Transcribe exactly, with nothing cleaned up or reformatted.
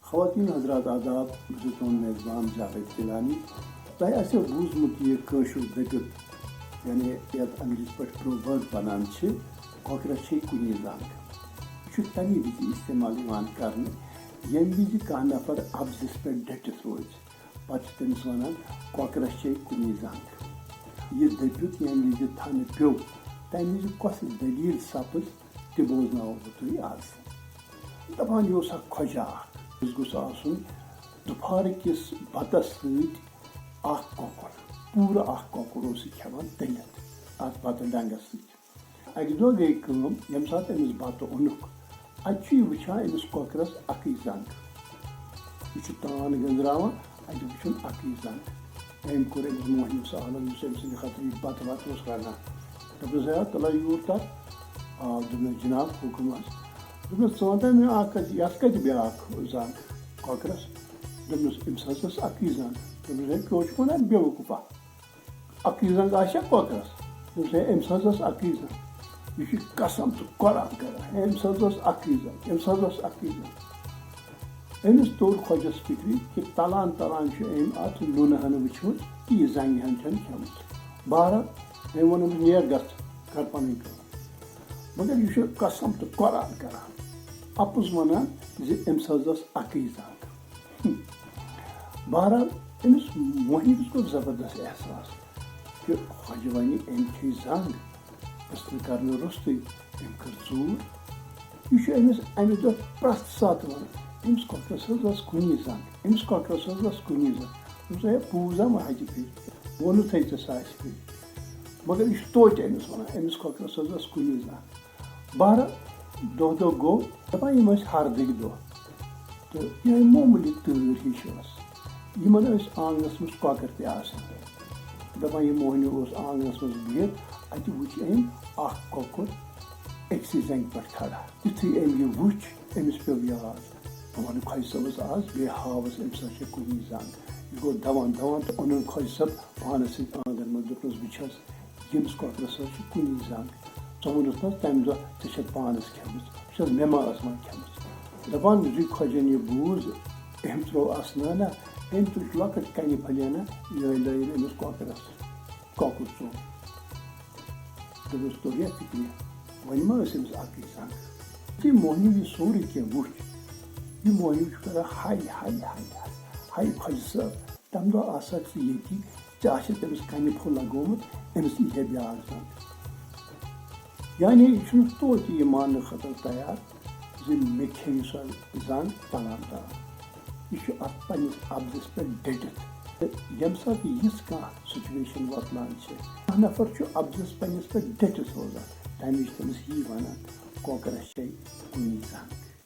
خواتین حضرات آداب، بہٕ چھُس تُہُنٛد میزبان جاوید گیلانی۔ تۄہہِ آسیو بوٗزمُت یہِ کٲشُر دٔپِتھ، یعنی یَتھ انگریزی پٲٹھۍ proverb وَنان چھِ، "کۄکرَس چھے کُنی زنٛگ۔" یہِ چھُ تَمہِ وِزِ استعمال یِوان کرنہٕ، ییٚمہِ وِزِ کانٛہہ نفر اَپزِس پٮ۪ٹھ ڈٔٹِتھ روزِ۔ پتہٕ چھِ تٔمِس وَنان، "کۄکرَس چھے کُنی زنٛگ۔" یہِ دٔپِتھ ییٚمہِ وِزِ تھنہٕ پیوٚو، تَمہِ وِزِ کۄس دٔلیٖل سپٕز، تہِ بوزناوو بہٕ تُہۍ آز۔ دَپان یہِ اوس اکھ خۄجہ اکھ، أمِس گوٚژھ آسُن دُپھارٕ کِس بَتَس سۭتۍ اکھ کۄکُر، پوٗرٕ اکھ کۄکُر اوس یہِ کھٮ۪وان تٔلِتھ اَتھ بَتہٕ ڈَنٛگَس سۭتۍ۔ اَکہِ دۄہ گٔے کٲم، ییٚمہِ ساتہٕ أمِس بَتہٕ اوٚنُکھ، اَتہِ چھُ یہِ وٕچھان أمِس کۄکرَس اَکٕے زنٛگ۔ یہِ چھُ تان گٔنٛزراوان، اَتہِ وٕچھُن اَکٕے زنٛگ۔ أمۍ کوٚر أمِس موہنیوٗ سوالَن، یُس أمۍ سٕنٛدِ خٲطرٕ یہِ بَتہٕ وَتہٕ اوس رَنان۔ دوٚپنَس، "ہے، تَلہ یوٗر تَتھ۔" آ، دوٚپنَس، "جِناب، حُکُم حظ۔" دوٚپنَس، "ژٕ وَن تہٕ مےٚ اَکھ کَتھ، یَتھ کَتہِ بیٛاکھ زنٛگ کۄکرَس؟" دوٚپنَس، "أمِس حظ ٲس اَکٕے زنٛگ۔" دوٚپنَس، "ہے، کیٛاہ چھُکھ وَنان بیوقوٗفا؟ اَکٕے زنٛگ آسہِ ہا کۄکرَس؟" دوٚپنَس، "ہے، أمِس حظ ٲس اَکٕے زنٛگ۔" یہِ چھُ قسم تہٕ قرآن کران، "ہے، أمِس حظ ٲس اَکٕے زنٛگ، أمِس حظ ٲس اَکٕے زنٛگ۔" أمِس توٚر خۄجَس فِکرِ کہِ تَلان تَلان چھُ أمۍ اَتھ نوٗنہٕ ہَن وٕچھمٕژ، تہٕ یہِ زنٛگہِ ہَن چھَنہٕ کھٮ۪مٕژ۔ بہرحال، أمۍ ووٚن أمِس، "نیر گژھ، کر پَنٕنۍ کٲم۔" مگر یہِ چھُ قسم تہٕ قرآن کران، اَپُز وَنان زِ أمِس حظ ٲس اَکٕے زنٛگ۔ بہرحال، أمِس موہنِوِس کوٚر زبردست احساس کہِ خۄجہِ وَنہِ أمۍ کھے زنٛگ، پرٛژھنہٕ کرنہٕ روٚستُے أمۍ کٔر ژوٗر۔ یہِ چھُ أمِس اَمہِ دۄہ پرٛٮ۪تھ ساتہٕ وَنان، "أمِس کۄکرَس حظ ٲس کُنی زنٛگ، أمِس کۄکرَس حظ ٲس کُنی زنٛگ۔" دوٚپُس، "ہے، بوٗز ہا وۄنۍ ہَتہِ پھِرِ، ووٚنُتھ ہے ژےٚ ساسہِ پھِرِ۔" مگر یہِ چھُ توتہِ أمِس وَنان، "أمِس کۄکرَس حظ ٲس کُنی زنٛگ۔" بہرحال، دۄہ دۄہ گوٚو، دَپان یِم ٲسۍ ہردٕکۍ دۄہ۔ تہٕ یِہوٚے معموٗلی تۭر ہِش ٲس۔ یِمَن ٲسۍ آنٛگنَس منٛز کۄکٕر تہِ آسان۔ دَپان یہِ موہنیوٗ اوس آنٛگنَس منٛز بِہِتھ، اَتہِ وٕچھ أمۍ اَکھ کۄکُر أکسٕے زنٛگہِ پٮ۪ٹھ کھڑا۔ یُتھُے أمۍ یہِ وٕچھ، أمِس پیوٚو یاد، بہٕ وَنہٕ خۄجہِ صٲبَس آز، بیٚیہِ ہاوَس أمِس ہا چھےٚ کُنی زنٛگ۔ یہِ گوٚو دَوان دَوان تہٕ اوٚنُن خۄجہِ صٲب پانَس سۭتۍ آنٛگَن منٛز، دوٚپنَس، "وٕچھ حظ، ییٚمِس کۄکرَس حظ چھِ کُنی زنٛگ۔ ژٕ ووٚنُتھ نہ تَمہِ دۄہ ژےٚ چھَتھ پانَس کھٮ۪مٕژ، وٕچھ حظ، مےٚ ما ٲس وۄنۍ کھٮ۪مٕژ؟" دَپان یُتھُے خۄجَن یہِ بوٗز، أمۍ ترٛوو اَسنانہ، أمۍ تُج لۄکٕٹ کَنہِ پھٔلۍ ہنا، یِہوٚے لٲیِن أمِس کۄکرَس۔ کۄکُر ژوٚپ۔ دوٚپُس، "توٚر یا فِکرِ، وۄنۍ ما ٲس أمِس اَکٕے زنٛگ؟" یُتھُے موہنیوٗ یہِ سورُے کینٛہہ وُچھ، یہِ موہنیوٗ چھُ کران، "ہاے، ہاے، ہاے، ہاے، ہاے خۄجہِ صٲب، تَمہِ دۄہ آسہٕ ہَکھ ژٕ ییٚتی، ژےٚ آسہِ ہَکھ تٔمِس کَنہِ پھوٚل لگومُت، أمِس یی ہے بیٛاکھ زنٛگ۔" یعنی یہِ چھُنہٕ توتہِ یہِ ماننہٕ خٲطرٕ تیار زِ مےٚ کھیٚیہِ سۄ زنٛگ تَلان تَلان۔ یہِ چھُ اَتھ پنٛنِس اَپزِس پٮ۪ٹھ ڈٔٹِتھ۔ تہٕ ییٚمہِ ساتہٕ یِژھ کانٛہہ situation وۄتلان چھِ، کانٛہہ نفر چھُ اَپزِس پنٛنِس پٮ۪ٹھ ڈٔٹِتھ روزان، تَمہِ وِزِ چھِ تٔمِس یی وَنان، "کۄکرَس چھے کُنی زنٛگ۔"